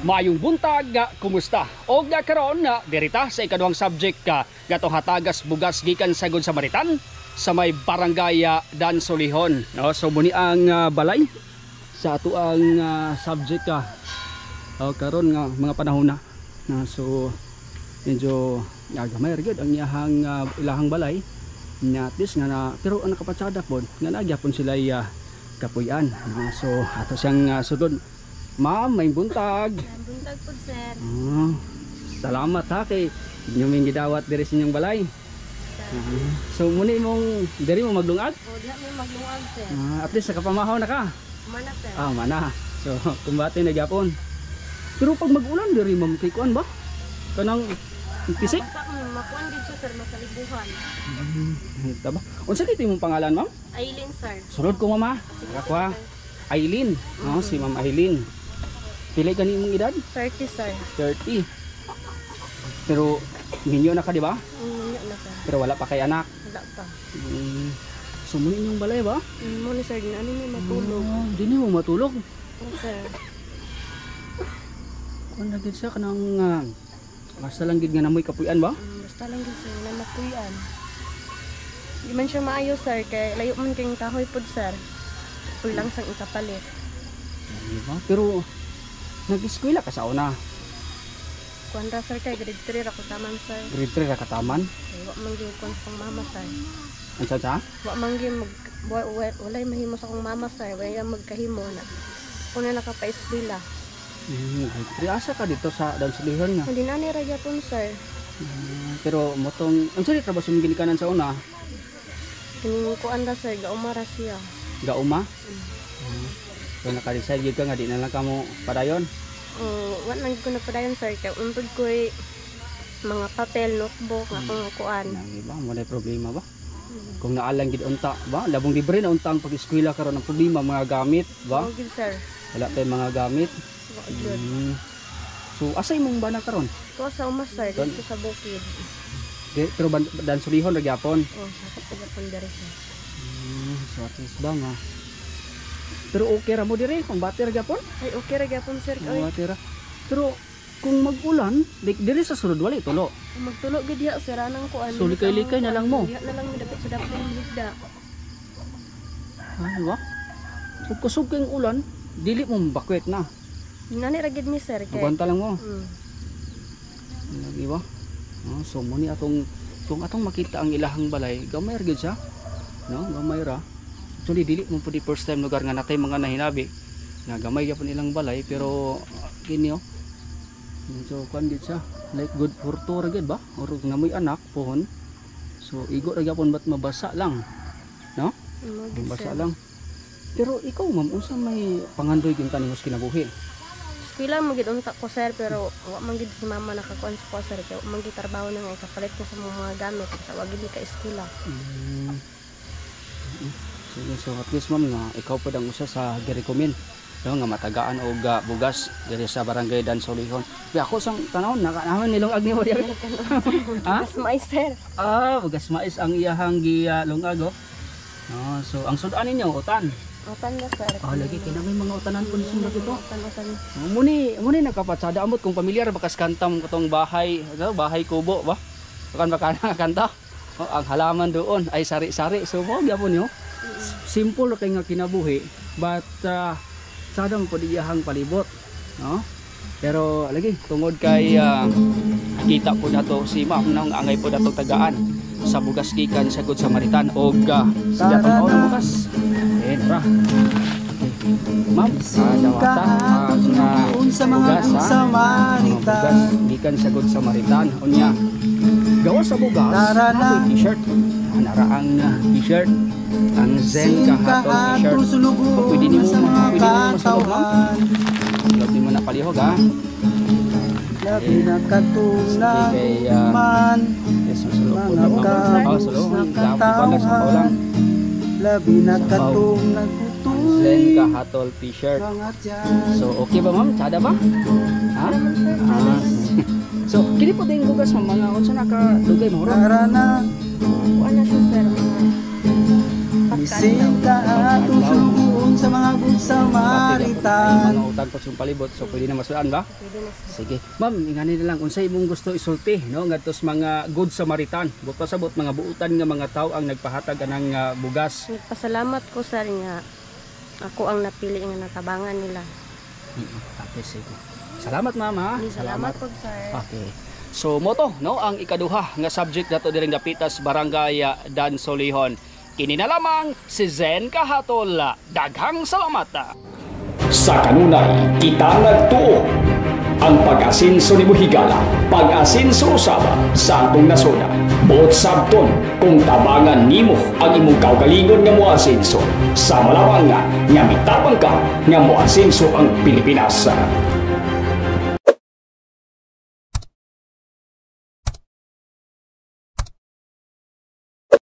Maayong buntag, kumusta? Og karon dirita sa ikaduhang subject gatong hatagas bugas gikan sa Good Samaritan sa may barangay Dansolihon, no? So muni ang balay sa ato ang subject oh, karon nga mga panahon na. Na so medyo gamay ra gyud ang iyahang ilahang balay nya, at least nga na, pero ang nakapatsada pod nga nagyapon sila kapuy-an, no? So ato siyang sudod. Ma'am, may buntag. Buntag po, sir. Ah, salamat ha kay inyo ming gidawat diri sa inyong balay. Ah, so muni mong diri mo maglungag? O, diha may maglungag, sir. Ah, at least nakapamahaw na ka. Mana, sir. Ah, mana. So kumbate na gyapon. Pero pag mag-ulan diri, ma'am, kay kuan ba? Kanang pisik? Basta kung makuan gid siya, sir, masalibuhan. Tama. Unsa kay imong pangalan, ma'am? Aileen, sir. Sulod ko, mama. Sige, Ako sir. Aileen. No, si Ma'am Aileen. Pili ka imong edad? 30, sir. 30. Pero minyo na ka, di ba? Na, sir. Pero wala pa kay anak. Wala pa. So muna inyong balay ba? Mo ni sir, ano ni matulog. Ah, di ni mo matulog. Oh, sir. Kung na gid siya kanang basta lang gid nga namoy kapuy-an ba? Basta lang gid, sir, na mapuyan. Di man siya maayo, sir, kay layo man kayong kahoy pod, sir. Puy lang sang ikapalit. Di ba? Pero nag-eskwela ka sa una. Kuan ra, sir, kay grade 3 ra ko taman, sir. Grade 3 ra ka taman. Kay wa man gyud kuan sa akong mama, sir. Unsa sa? Wa man gyud mag walay mahimo sa akong mama, sir. Walay magkahimo na. Ako na nakapa-eskwela. Grade 3 asa ka dito sa Dansolihon nga. Hindi na ni ra gyapon, sir. Pero motong unsa ni trabaho imong ginikanan sa una? Kining kuan ra, sir, gauma ra siya. Gauma? So naka-decide gyud ka nga di na lang kamo padayon. Wa lang gyud ko napadayon, sir, kay untod ko'y mga papel, notebook, nga akong kuan. Nang iba mo na problema ba? Kung naalang gid unta ba, labong libre na unta ang pag-eskwela karon, ang problema mga gamit ba? Mao gyud, sir. Wala tay mga gamit. Wa gyud. So asa imong bana karon? Ko sa uma, sir, dito sa bukid. Pero Dansolihon ra gyapon. Oh, sakop gyapon diri, sir. So at least ba nga. Pero okay ra mo dire kung bati ra gyapon? Ay, okay ra gyapon, sir. Oy, Bati ra. Pero kung mag-ulan, diri sa sulod wala tulo. Magtulo gyud diha, sir, anang kuan. So, likay-likay na lang mo? Diha na lang mi dapit sa dapit ng higda. Ay ba? So kusog kayong ulan, dili mo bakwet na. Nani ra gyud mi, sir, kay Agwanta lang mo. Lagi ba? Oh, so mo ni atong kung atong makita ang ilahang balay, gamay ra gyud siya. No, gamay ra. Actually dili mo pud first time lugar nga natay mga nahinabi. Nga gamay gyapon ilang balay pero kini oh. So kuan gyud siya, like good for two ra gyud ba? Or nga moy anak pohon. So igo ra gyapon but mabasa lang. No? Mo gyud, Mabasa sir. lang. Pero ikaw, ma'am, unsa may pangandoy gyud kanimo sa kinabuhi? Eskwela mo gid unta ko, sir, pero wa man gid si mama nakakuan sa ko, sir, kay wa man gid trabaho na nga ikapalit ko sa mga gamit sa wa gid ni ka eskwela. Sige, so at least, ma'am, nga ikaw pa ang usa sa gi-recommend, no, nga matagaan og bugas diri sa barangay Dansolihon. Di ako sang tanawon naka naman nilungag nimo diri. Ha? Bugas mais, sir. Ah, bugas mais ang iyahang gi-lungag oh. No, so ang sudan ninyo utan. Utan na, sir. Ah, lagi kay na may mga utanan po ni ito. Utan, utan. Oh, muni muni nakapatsada amot kung pamilyar bakas kantam katong bahay, ano, bahay kubo ba? Kan baka kanta. Oh, ang halaman doon ay sari-sari. So mo gyapon yo. Simple kay nga kinabuhi but sada mo pud iyahang palibot, no? Pero lagi tungod kay kita po nato si ma'am nang angay po nato tagaan sa bugas gikan sa Good Samaritan og sa atong ng bugas. Eh, ra. Okay. Ma'am, dawata ang sa mga bugas Good ha. Samaritan. Bugas gikan sa Good Samaritan. Unya gawa sa bugas, Tara na. ako'y t-shirt. Nara ang t-shirt, ang Zen Kahatol t-shirt. Sulugoon Pwede nimo sa mga pwede nimo masulog, ma'am. katawhan. Love mo na palihog ha. Labi na katulad Sige, kay, man Yes, masulog po mga na, ma'am. Oh, kabus sulog. na Dapat lang, sapaw lang. katawhan. Labi na Sapaw. katong Zen nagkutoy Kahatol t-shirt. mga tiyan. So, okay ba, ma'am? Tsada ba? Ha? Naman, sir. Ah. So, kini po din bugas, ma'am, mga unsa na ka dugay mo ro? Tara na. Kuan na siya, sir, mga Bisin ka atong sulugoon sa mga Good Samaritan. Mga utang ko sa palibot, so pwede na masudan ba? Pwede na, sir. Sige. Ma'am, ingani na lang unsay imong gusto isulti, no, ngadto sa mga good Samaritan. Buot pasabot mga buutan nga mga tao ang nagpahatag anang bugas. Nagpasalamat ko, sir, nga ako ang napili nga natabangan nila. Okay, sige. Salamat, ma'am, ha. Salamat po, sir. Okay. So moto no ang ikaduha nga subject nato diring dapitas Barangay Dansolihon. Kini na lamang si Zen Kahatol. Daghang salamat. Sa kanunay, kita nagtuo. Ang pag-asinso ni Buhigala, pag-asinso usaba sa atong nasod. Buot sabton kung tabangan nimo ang imong kaugalingon nga moasinso. Sa malawang nga, nga mitabang ka nga moasinso ang Pilipinas.